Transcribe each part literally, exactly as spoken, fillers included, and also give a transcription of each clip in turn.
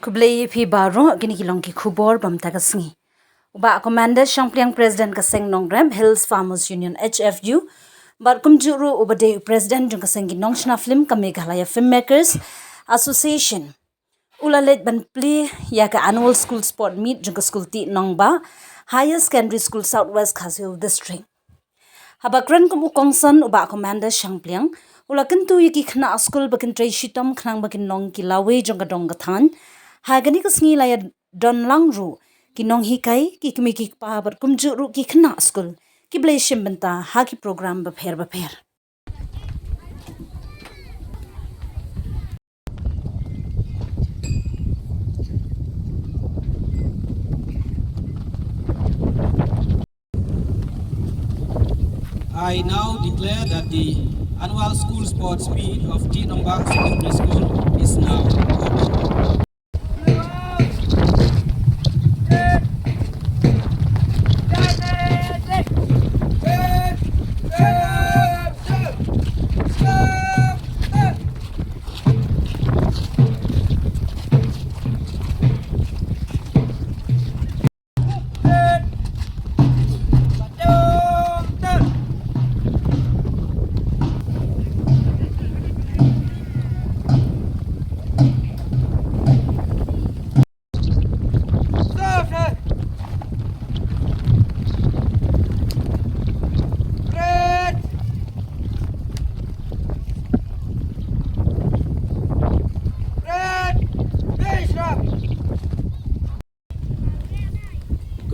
Khublei ïa phi baroh, kine ki long ki khubor ba mynta ka sngi. U Bah Commander Shangpliang, President ka Seng Nongrep Hills Farmers Union, H F U, bad kumjuh ruh uba dei u President jong ka Seng ki Nongshna Film ka Meghalaya Filmmakers Association, u la leit ban plie ïa ka Annual School Sport Meet jong ka Skul Tih Nongbah Higher Secondary School, South West Khasi Hills District. Haba kren kum u kongsan, u Bah Commander Shangpliang u la kyntu ïa ki khynnah skul ba kin trei shitom khnang ba kin long ki lawei jong ka dong ka thaiñ ha kane ka sngi. La ïa don lang ruh ki nonghikai, ki kmie ki kpa bad kumjuh ruh ki khynnah skul kiba la shim bynta ha ki program bapher bapher. I now declare that the annual school sports meet of Tih Nongbah Secondary School is now open.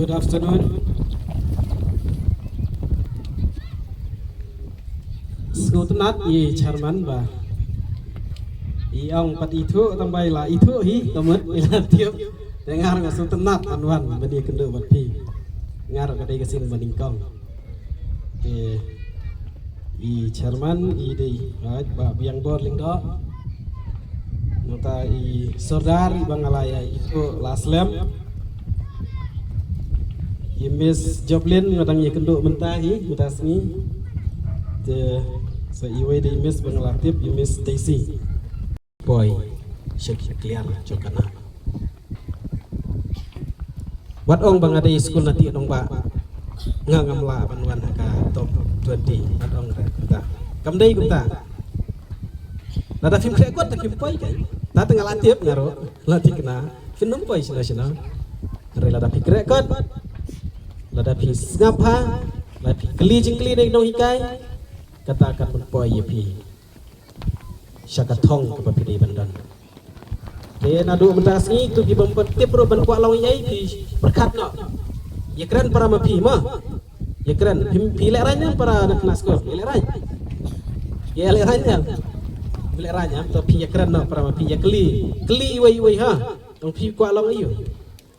Good afternoon. Sngewtynnat ïa i chairman ba i ong pat ithuh, tang ba i la ithuh hi, kamut i la tip. Te nga ruh nga sngewtynnat ban wan ban ïakynduh bad phi. Nga ruh ka dei ka sien ba nyngkong. Te i chairman i dei, right, Bah Biangbor Lyngdoh. Nangta i sordar i ba nga la ïa ithuh la slem, i Miss Joplin, nga dang ïakynduh mynta hi mynta sngi. Te sa iwei de i Miss ba nga la tip, i Miss Daisy. Poi sha ki kliar jong ka nam. Wat ong ba nga dei skul na Tih Nongbah, nga ngam lah ban wan ha ka top twenty. Wat ong re kumta. Kam dei kumta. Lada phim khreh kot te phim poi kai. Ta te nga la tip nga ruh, la thikna phin ym poi shano shano. Hynrei lada phi khreh kot, lada phi sngap bha, lada phi kylli jingkylli na ki nonghikai, kata kan pynpoi ïa phi sha ka thong kaba phi dei ban don. Te naduh mynta ka sngi, to ki bym pat tip ruh ban kwah long ei ei, phi pyrkhat noh. Ïakren para ma phi mo. Ïakren, phi, phi lehraiñ ne para na khynnah skul? Ïa lehraiñ. Ïa lehraiñ ne? Phi lehraiñ, ha? To phi ïakren noh para ma phi, ïakylli. Kylli iwei iwei, ha. Tang phi kwah long aïu?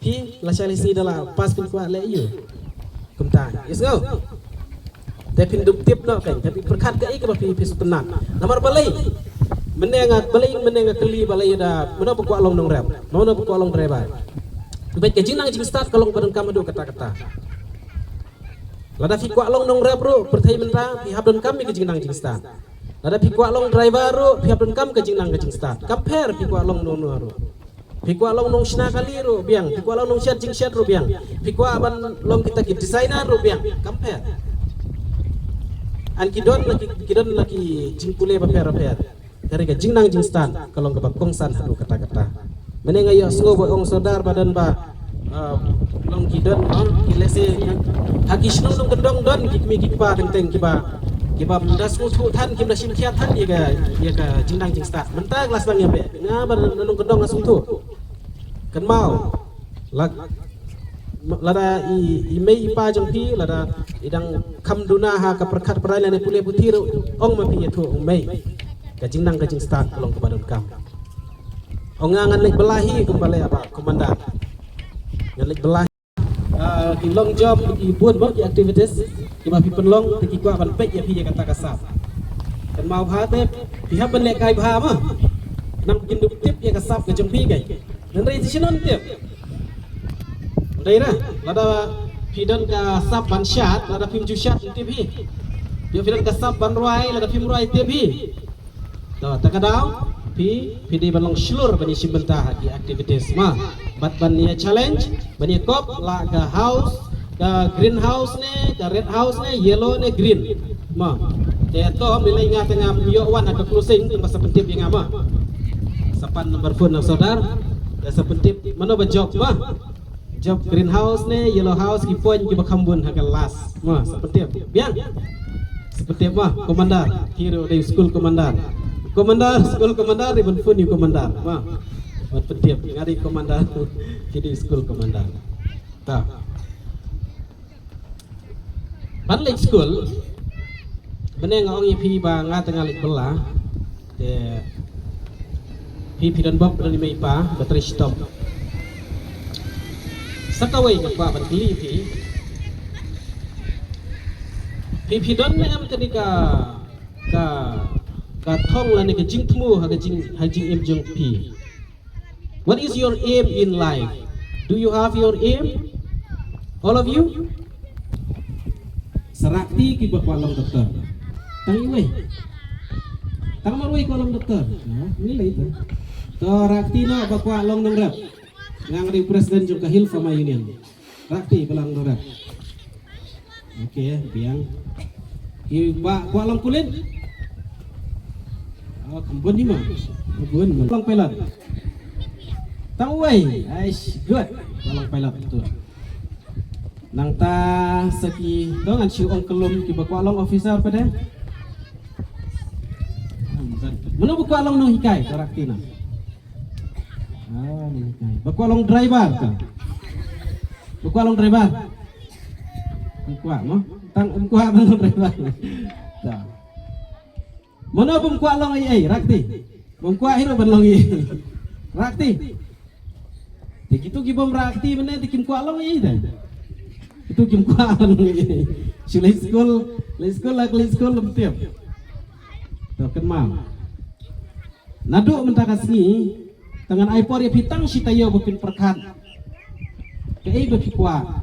Phi lashai lashisngi da la pass phin kwah leh aïu? Kumta. Ïa sngew. Te phin dup tip noh kein, te phin pyrkhat kaei kaba phi, phi sngewtynnat. Namar balei? Mynne nga, balei mynne nga kylli, balei da, mano ba kwah long nongrep? Mano ba kwah long driver? Bad ka jingnang jingstad ka long ba donkam haduh katta katta. Lada phi kwah long nongrep ruh, pyrthei mynta, phi hap donkam ïa ka jingnang jingstad. Lada phi kwah long driver ruh, phi hap donkam ka jingnang ka jingstad. Kam pher phi kwah long mano mano ruh. Phi kwah long nongshna kali ruh biang, phi kwah long nongshet jingshet ruh biang. Phi kwah ban long kita ki designer ruh biang, kam pher. An ki don la ki, ki don la ki jingpule bapher bapher. Hynrei ka jingnang jingstad ka long kaba kongsan haduh katta katta. Mynne nga ïohsngew ba ong sordar ba don ba, ah, long ki don, ah, ki lehse ha ki shnong nongkyndong don ki kmie ki kpa teng teng kiba, kiba ym da sngewthuh than, kim da shim khia than ïa ka, ïa ka jingnang jingstad. Mynta ka la sdang ïa beh. Nga ba na nongkyndong nga sngewthuh. Kynmaw, lada, lada i, i mei i pa jong phi, lada i dang kham duna ha ka pyrkhat pyraiñ lane pule puthi ruh, ong ma phi ïathuh, ong mei. Ka jingnang ka jingstad ka long kaba donkam. Ong nga ngan leit bylla hi kumba leh Bah Commander. Ngan leit bylla hi. Ah, ki long jong ki bun bha ki activities kiba phi pynlong, te ki kwah ban peit ïa phi ïa kata ka sap. Kynmaw bha te, phi hap ban lehkai bha mo. Nang kin dup tip ïa ka sap ka jong phi kai. Hynrei te shano tip? Dei re, lada phi don ka sap ban shad, lada phim ju shad tip hi. Ïoh phi don ka sap ban rwai, lada phim rwai tip hi. To, ta ka daw. Phi, phi dei ban long shlur ban ïa shim bynta ha ki activities ma. Bad ban ïa challenge, ban ïa kop la ka house, ka green house ne, ka red house ne, yellow ne, green. Ma. Te to, mynlei nga te ngam ïoh wan ha ka closing, te ba sa pyntip ïa nga ma. Sa pan number phone na sordar, te sa pyntip mano ba jop ma. Jop greenhouse ne, yellow house, ki point kiba kham bun ha ka last. Ma, sa pyntip. Biang. Sa pyntip ma, commander. Hero dei school commander. Commander, school commander, dei ban phone ïa u commander. Ma. Ban pyntip. Nga dei commander. Ki dei school commander. Ta. Ban leit skul, mynne nga ong ïa phi ba nga te nga leit bylla. Te phi phi don bok, phi don i mei i pa, ba trei shitom. Sa kawei nga kwah ban kylli phi. Phi phi don ne em kane ka, ka, ka thong lane ka jingthmu ha ka jing, ha jingim jong phi? What is your aim in life? Do you have your aim? All of you? Sa rah kti kiba kwah long doktor. Tang iwei. Tang marwei kwah long doktor. Ha, ni lei tu. To rah kti noh ba kwah long nongrep. Nga dei president jong ka Hill Farmer Union. Rah kti ba long nongrep. Okay, biang. Kiba kwah long pulit. Oh, kam bun hi ma. Kam bun ma. Long pilot. Tang wei. Aish, good. Kwah long pilot tu. Nangta sa ki, to ngan shu ong kyllum, kiba kwah long officer pat de. Mano ba kwah long nonghikai, to rah kti noh. Ah, nonghikai. Ba kwah long driver to. Ba kwah long driver. Ym kwah mo? Tang ym kwah ban long driver. To. Mano bym kwah long ei ei, rah kti. Bym kwah hi ruh ban long ei ei. Rah kti. Te kitu ki bym rah kti mynne te kim kwah long ei ei te. Kitu kim kwah long ei ei. Shu leit skul, leit skul la leit skul lem tip. To kynmaw. Naduh mynta ka sngi, te ngan ai por ïa phi tang shi taïew ba phin pyrkhat. Kaei ba phi kwah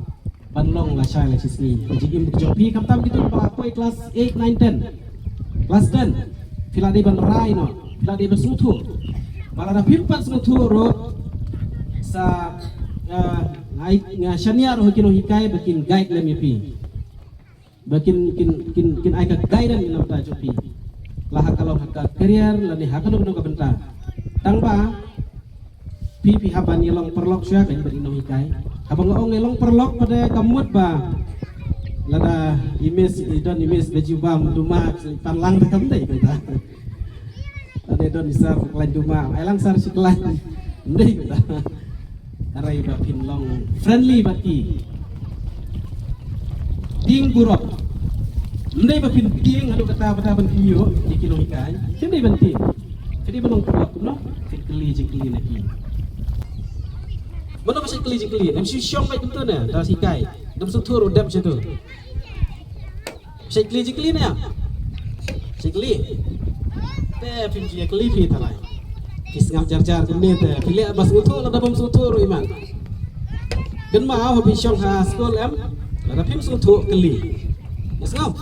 ban long lashai lashisngi. Ka jingim jong phi khamtam kito ba la poi class eight, nine, ten. Class ten. Phi la dei ban rai noh. Phi la dei ban sngewthuh. Ba lada phim pat sngewthuh ruh sa, eh, nga, nga shaniah ruh ha ki nonghikai ba kin guide lem ïa phi. Ba kin, kin, kin, kin ai ka guidance na bynta jong phi. La ha ka long ha ka career, lane ha kano kano ka bynta. Tang ba phi, phi hap ban ïa long paralok shuwa, ka ïa ba dei nonghikai. Haba nga ong ïa long paralok pat de ka mut ba lada i miss, i don i miss da jubab duma, pan lang da kam dei kata. Lada don i sar khlaiñ duma, ai lang sar shi khlaiñ. Ym dei kata. Hynrei ba phin long friendly bad ki. Tieng burom. Ym dei ba phin tieng haduh katta katta ban pynïoh ïa ki nonghikai. Phin dei ban tieng. Phin dei ban long paralok kumno? Phin kylli jingkylli na ki. Mano ba shait kylli jingkylli? Ym shu shong beit kumto ne, da hikai. Dam sngewthuh ruh dep shatu. Shait kylli jingkylli ne em? Shait kylli. Te phim ju ïa kylli phi thalai. Phi sngap jar jar kumne te phi leh ba sngewthuh lada bym sngewthuh ruh iman. Kynmaw haba phi shong ha skul em, lada phim sngewthuh kylli. Ïa sngap.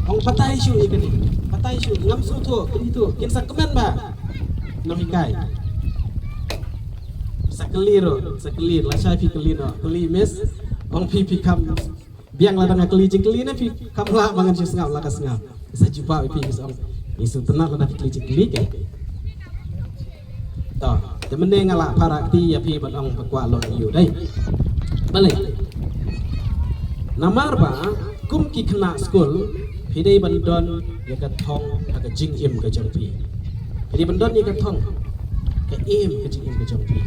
Ong batai shuh ïa kane. Batai shuh, ngam sngewthuh, kylli tu. Kin sa kmen ba nonghikai. Sa kylli ruh, sa kylli, lashai phi kylli noh. Kylli miss. Ong phi phi kham biang lada nga kylli jingkylli ne phi kham lah ba ngan shu sngap la ka sngap. Sa jubab ïa phi ki song. Ngi sngewtynnat lada phi kylli jingkylli ke. To, te mynne nga la pyrshah kti ïa phi ban ong ba kwah long ïa u dei. Balei? Namar ba kum ki khynnah skul phi dei ban don ïa ka thong ha ka jingim ka jong phi. Phi dei ban don ïa ka thong, ka aim ka jingim ka jong phi.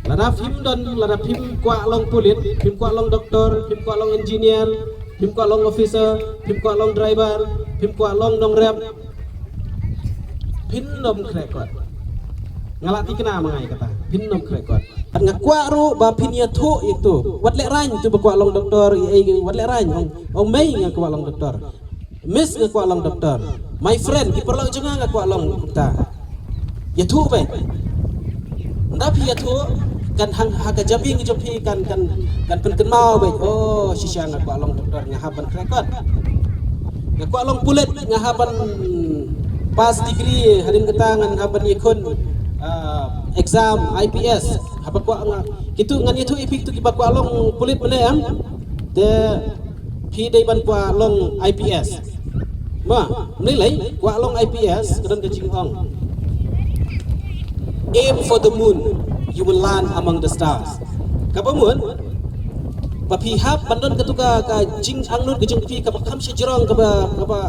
Lada phim don, lada phim kwah long pulit, phim kwah long doktor, phim kwah long engineer, phim kwah long officer, phim kwah long driver, phim kwah long nongrep, phin ym khreh kot. Nga la thikna ma nga ïa kata, phin ym khreh kot. Nga kwah ruh ba phin ïathuh ïa kito. Wat leh rang to ba kwah long doktor, ïa, ïa, wat leh rang, ong, ong mei nga kwah long doktor. Miss nga kwah long doktor. My friend, ki paralok jong nga nga kwah long doktor. Ïathuh beit. Ynda phi ïathuh, kan hang ha ka jabieng jong phi kan, kan, kan pynkynmaw beit. Oh, shisha nga kwah long doktor, nga hap ban khreh kot. Nga kwah long pulit, nga hap ban pass degree, hadien kata ngan hap ban ïakhun, ah, exam I P S. Haba kwah nga, kito ngan ïathuh ïa phi kito kiba kwah long pulit mynne em. Te phi dei ban kwah long I P S. Ma, mynne lei kwah long I P S, ka don ka jingong. Aim for the moon, you will land among the stars. Kaba mut, ba phi hap ban don katu ka, ka jingangnud ka jong phi kaba kham shajrong, kaba, kaba,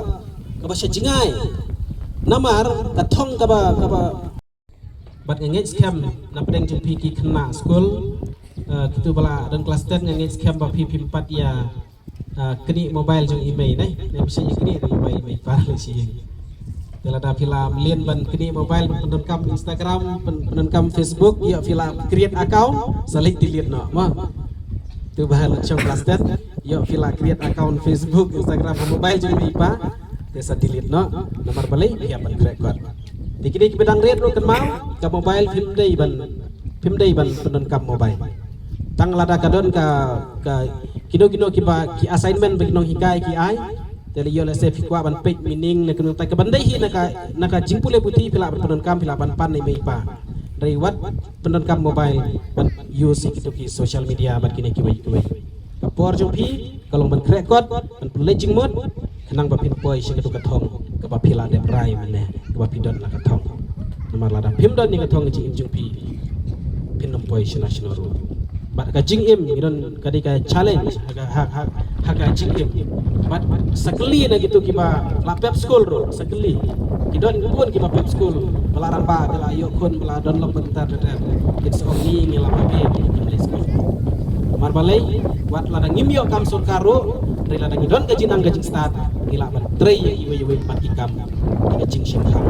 kaba shajngai. Namar ka thong kaba, kaba. Bad nga ngeit skhem na pdeng jong phi ki khynnah skul, eh, kito ba la don klas ten, nga ngeit skhem ba phi phim pat ïa, eh, knieh mobile jong i mei ne. Ne phi shu ïa knieh da i mei, i mei pa lei shu ïa. Te lada phi la mlien ban knieh mobile, pyndonkam Instagram, pyn-, pyndonkam Facebook, ïoh phi la create account, sa leit delete noh, mo. Tu ba la shong klas ten, ïoh phi la create account Facebook, Instagram ha mobile jong i mei i pa, te sa delete noh. Namar balei? Phi hap ban khreh kot. Te kine kiba dang rit ruh kynmaw, ka mobile phim dei ban, phim dei ban pyndonkam mobile. Tang lada ka don ka, ka kino kino kiba ki assignment ba ki nonghikai ki ai. Te lei ïoh lehse phi kwah ban peit meaning ne kano tai, ka ban dei hi na ka, na ka jingpule puthi phi lah ban pyndonkam, phi lah ban pan ïa i mei i pa. Hynrei wat pyndonkam mobile ban use ïa kito ki social media bad kine kiwei kiwei. Ka por jong phi ka long ban khreh kot, ban pynleit jingmut, khnang ba phin poi sha katu ka thong kaba phi la dep rai mynne, kaba phi don la ka thong. Namar lada phim don ïa ka thong ka jingim jong phi, phin ym poi shano shano ruh. Bad ka jingim ngi don ka dei ka challenge ha ka, ha, ha, ha ka jingim. Bad sa kylli na kito kiba la pep skul ruh, sa kylli. Ki don bun kiba pep skul, ba la rangbah, ba la ïoh khun, ba la don lok ba ter ter ter. Kin sa ong ngi, ngi la pep, ngi kim leit skul. Namar balei? Wat lada ngim ïoh kam sorkar ruh, hynrei lada ngi don ka jingnang ka jingstad, ngi lah ban trei ïa kiwei kiwei pat ki kam, ka jingshemphang.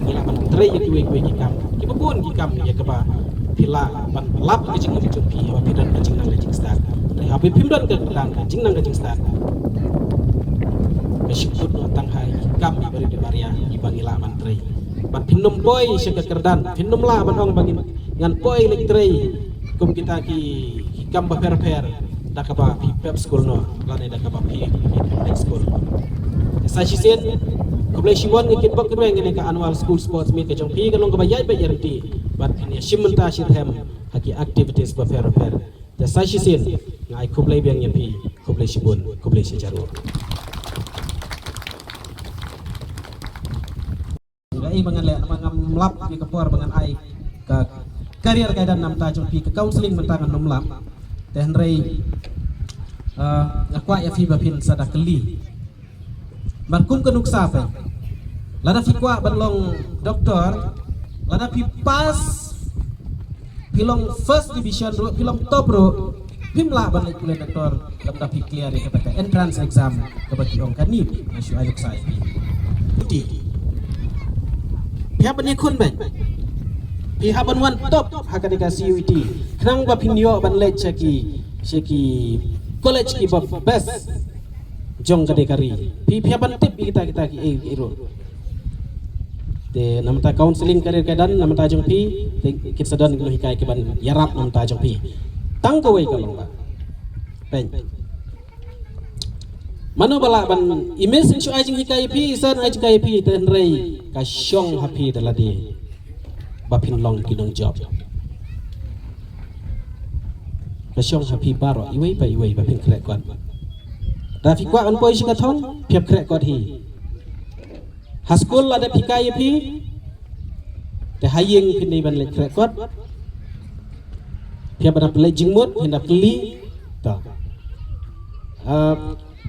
Ngi lah ban trei ïa kiwei kiwei ki kam, kiba bun ki kam ïa kaba phi lah ban lap ka jingim jong phi, haba phi don ka jingnang ka jingstad. Hynrei haba phim don ka kyrdan ka jingnang ka jingstad, ka shu kut noh tang ha ki kam iba rit iba ria iba ngi lah ban trei. Bad phin ym poi sha ka kyrdan, phin ym lah ban ong ba ngin, ngan poi leit trei kum kita ki, ki kam bapher bapher da kaba phi pep skul noh lane da kaba phi, phi leit skul. Sa shisien, khublei shibun, nga kitbok kitweng ïa kane ka annual school sports meet ka jong phi, ka long kaba ïaid beit ïaryntih. Bad phin ïashim bynta shitrhem ha ki activities bapher bapher. Te sa shisien nga ai khublei biang ïa phi, khublei shibun, khublei shihajar nguh. Nga i ba ngan leh, namar ngam lap ïa ka por ba ngan ai ka career guidance na bynta jong phi, ka counselling mynta ngan ym lap. Te hynrei, eh, nga kwah ïa phi ba phin sa da kylli. Namar kum ka nuksa phi, lada phi kwah ban long doktor, lada phi pass, phi long first division ruh, phi long top ruh, phim lah ban leit pule doktor lymda phi clear ïa kata ka entrance exam kaba ki ong ka NEET, nga shu ai nuksa ïa phi. Phi hap ban ïakhun beit, phi hap ban wan top ha kane ka C U E T, khnang ba phin ïoh ban leit sha ki, sha ki college kiba best jong kane ka ri. Phi, phi hap ban tip ïa kita, kita ki, eh, eh, ruh. Te na bynta counselling, career guidance na bynta jong phi, te kin sa don ki nonghikai ki ban ïarap na bynta jong phi. Tang kawei ka long ba, peit, mano ba lah ban, i miss in shu ai jinghikai ïa phi, i sir in ai jinghikai ïa phi, te hynrei ka shong ha phi da lade ba phin long ki nongjob. Ka shong ha phi baroh, iwei pa iwei, ba phin khreh kot. Lada phi kwah ban poi sha ka thong, phi hap khreh kot hi. Ha skul la dep hikai ïa phi, te ha ïing phin dei ban leit khreh kot. Phi hap ban leit jingmut, phin da kylli. To. Ah,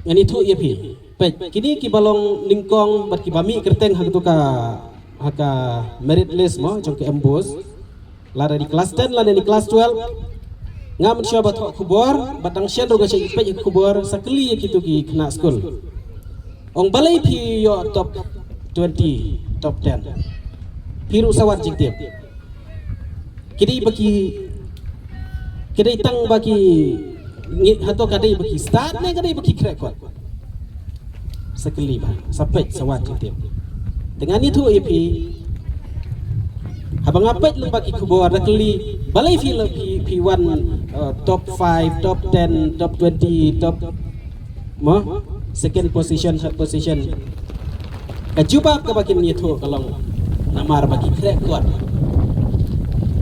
ngan ïathuh ïa phi. Peit, kine kiba long nyngkong bad kiba mih kyrteng ha katu ka, ha ka merit list mo, jong ka MBOSE. Lada dei klas ten lane dei klas twelve, nga mynshuwa ba thoh khubor, ba dang shen ruh nga shait peit khubor, sa kylli ïa kito ki khynnah skul. Ong balei phi ïoh top twenty, top ten. Phi ruh sa wad jingtip. Ki dei ba ki, ki dei tang ba ki, ngi, hato ka dei ba ki stad ne ka dei ba ki khreh kot. Sa kylli ba, sa peit, sa wad jingtip. Te ngan ïathuh ïa phi. Haba nga peit lyngba ki khubor da kylli, balei phi la phi, phi wan, uh, top five, top ten, top twenty, top, mo? Second position, third position. Ka jubab kaba kin ïathuh ka long namar ba ki khreh kot.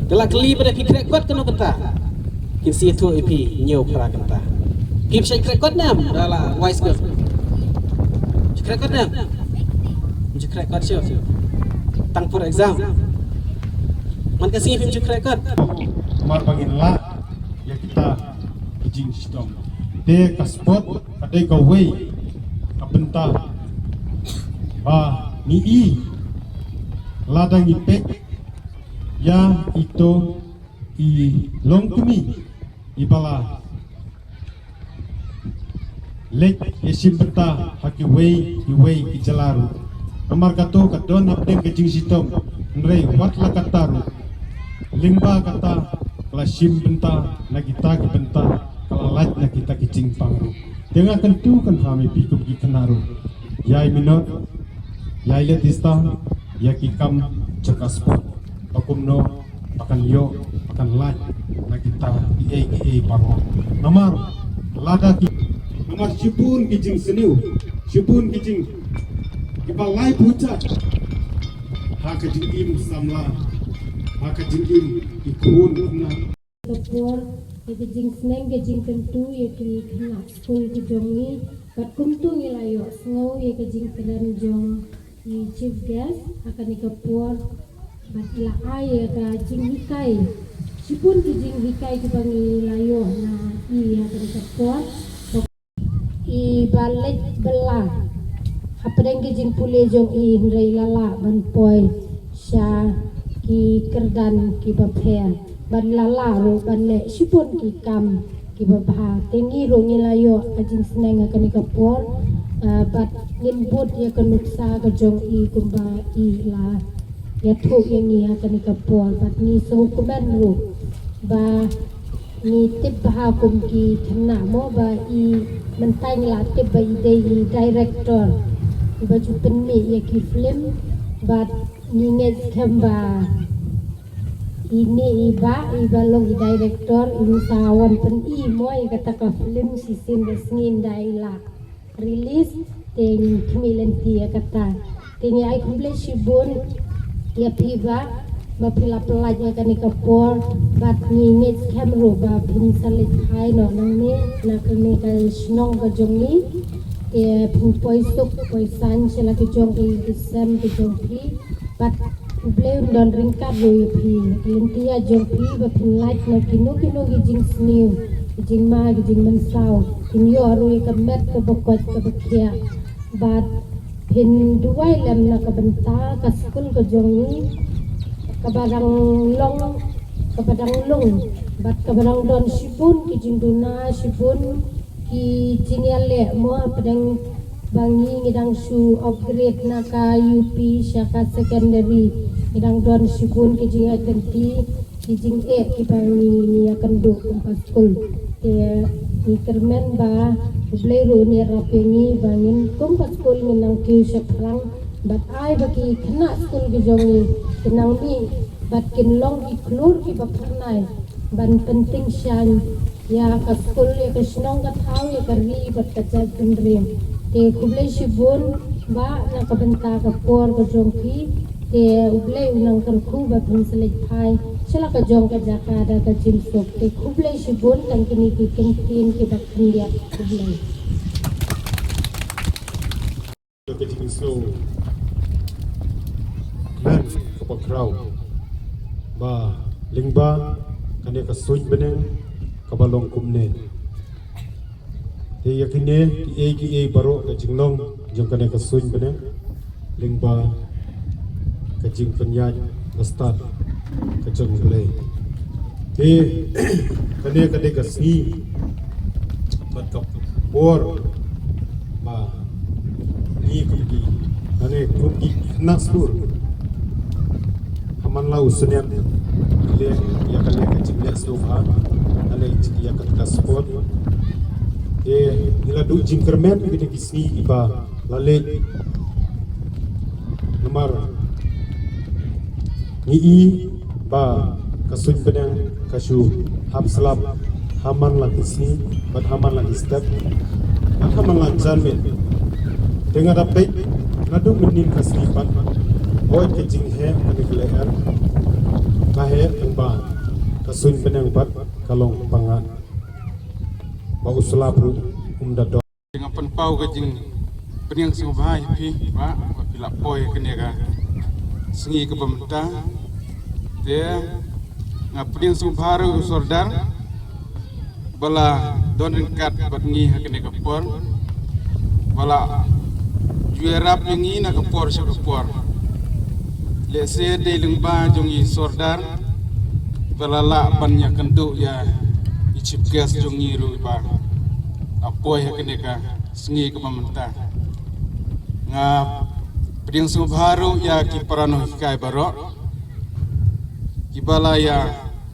Te la kylli ba da phi khreh kot kano kata, kin sa ïathuh ïa phi hynñiew phra kata. Phim shait khreh kot ne em da la wai skul? Shait khreh kot ne em? Shait khreh kot shuh. Tang por exam. Man ka sngi phim shait khreh kot. Namar ba ngin lah ïa kita ki jingshitom. Te ka sport ka dei kawei ka bynta ba ngi i lada ngi peit ïa ito i longkmie iba la leit ïashim bynta ha kiwei kiwei ki jylla ruh. Namar kato ka don hapdeng ka jingshitom, hynrei wat la katta ruh, lyngba kata ka la shim bynta na kita ki bynta, ka la lait na kita ki jingpang ruh. Te nga kyntu kynpham ïa phi kum ki khynnah ruh, ïai minot, ïai leit tista ïa ki kam jong ka sport, ba kumno ba kan ïoh, ba kan lait na kita kiei kiei baroh. Namar lada ki, namar shibun ki jingsniew, shibun ki jing, kiba lai phuta ha ka jingim samla, ha ka jingim ki khun khynnah. Ka por ïa ka jingsneng ka jingkyntu ïa ki khynnah skul ki jong ngi, bad kumtu ngi la ïohsngew ïa ka jingkren jong i chief guest ha kane ka por, bad la ai ïa ka jinghikai, shibun ki jinghikai kiba ngi la ïoh na i ha kane ka por. Iba leit bylla hapdeng ki jingpule jong i, hynrei la lah ban poi sha ki kyrdan kiba pher, bad la lah ruh ban leh shibun ki kam kiba bha. Te ngi ruh ngi la ïoh ka jingsneng ha kane ka por, ah, bad ngin bud ïa ka nuksa ka jong i kumba i la ïathuh ïa ngi ha kane ka por, bad ngi sngewkmen ruh ba ngi tip bha kum ki khynnah mo, ba i mynta ngi la tip ba i dei i director iba ju pynmih ïa ki film, bad ngi ngeit skhem ba ine i bah iba long i director in sa wan pyni mo ïa kata ka film shisien ka sngi ynda i la release, te ngi khmih lynti ïa kata. Te ngi ai khublei shibun ïa phi bah ba phi la pynlait ïa kane ka por, bad ngi ngeit skhem ruh ba phin sa leit phai noh nangne na kane ka shnong ka jong ngi. Te phin poi suk poi saiñ sha la ki jong ki sem ki jong phi. Bad U Blei un don ryngkat ruh ïa phi. Ka lynti ïa jong phi ba phin lait na kino kino ki jingsniew, ki jingma, ki jingmynsaw, phin ïoh ruh ïa ka met kaba koit kaba khiah. Bad phin duwai lem na ka bynta ka skul ka jong ngi, kaba dang long, kaba dang lung, bad kaba dang don shibun ki jingduna, shibun ki jingïaleh mo, hapdeng ba ngi ngi dang shu upgrade na ka U P sha ka secondary, ngi dang don shibun ki jingïaid lynti, ki jingeh kiba ngi ngi ïakynduh kum ka skul. Te ngi kyrmen ba U Blei ruh un ïarap ïa ngi ba ngin kum ka skul ngin nang kiew shaphrang, bad ai ba ki khynnah skul ki jong ngi kin nang mih bad kin long ki khlur kiba phyrnai ban pyntyngshaiñ ïa ka skul, ïa ka shnong ka thaw, ïa ka ri bad ka jaitbynriew. Te khublei shibun bah na ka bynta ka por ka jong phi. Te U Blei un nang kyrkhu ba phin sa leit phai sha la ka jong ka jaka da ka jingsuk. Te khublei shibun, tang kine ki kyntien kiba khyndiat. Khublei. Ka jingsngew kmen kaba khraw ba lyngba kane ka suiñ bneng kaba long kumne. Te ïa kine kiei kiei baroh ka jinglong jong kane ka suiñ bneng lyngba ka jingpynïaid bastad ka jong U Blei. Te kane ka dei ka sngi bad ka por ba ngi kum ki, kane kum ki khynnah skul ha man la u snem, leh ïa kane ka jingleh sngewbha, kane ïa kane ka sport. Te ngi la duh jingkyrmen ïa kine ki sngi kiba la leit. Namar ngi i ba ka suiñ bneng ka shu hap slap ha man la ki sngi bad ha man la ki step bad ha man la janmiet. Te nga da peit Naduh mynnin ka sngi pat, hoi ka jingheh kane ka lyer, ka heh lyngba, ka suiñ bneng pat ka long panga, ba u slap ruh um da don. Nga pynpaw ka jingpdiang sngewbha ïa phi, ba, ba phi la poi kane ka sngi kaba mynta. Te nga pdiang sngewbha ruh u Sordar ba la don ryngkat bad ngi ha kane ka por, ba la ju ïarap ïa ngi na ka por sha ka por. Lehse dei lyngba jong i Sordar ba la lah ban ïakynduh ïa i chief guest jong ngi ruh ba la poi ha kane ka sngi kaba mynta. Nga pdiang sngewbha ruh ïa ki para nonghikai baroh kiba la ïa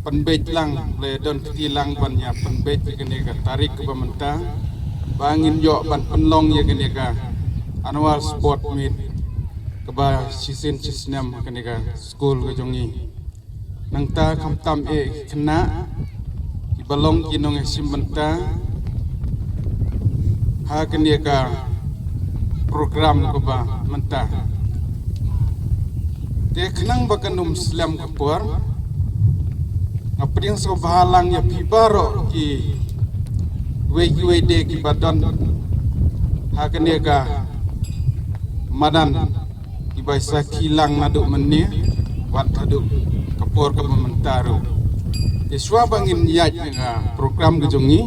pynbeit lang, la ïa don kti lang ban ïa pynbeit ïa kane ka tarik kaba mynta, ba ngin ïoh ban pynlong ïa kane ka annual sport meet kaba shisien shisnem ha kane ka skul ka jong ngi. Nangta khamtam eh ki khynnah kiba long ki nongïashim bynta ha kane ka program kaba mynta. Te khnang ba kan ym slem ka por, nga pdiang sngewbha lang ïa phi baroh kiwei kiwei de kiba don ha kane ka madan, kiba sakhi lang naduh mynne wat haduh ka por kaba mynta ruh. Te shuwa ba ngin ïaid ïa ka program ka jong ngi,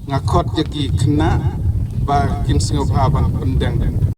nga khot ïa ki khynnah ba kin sngewbha ban pyndeng.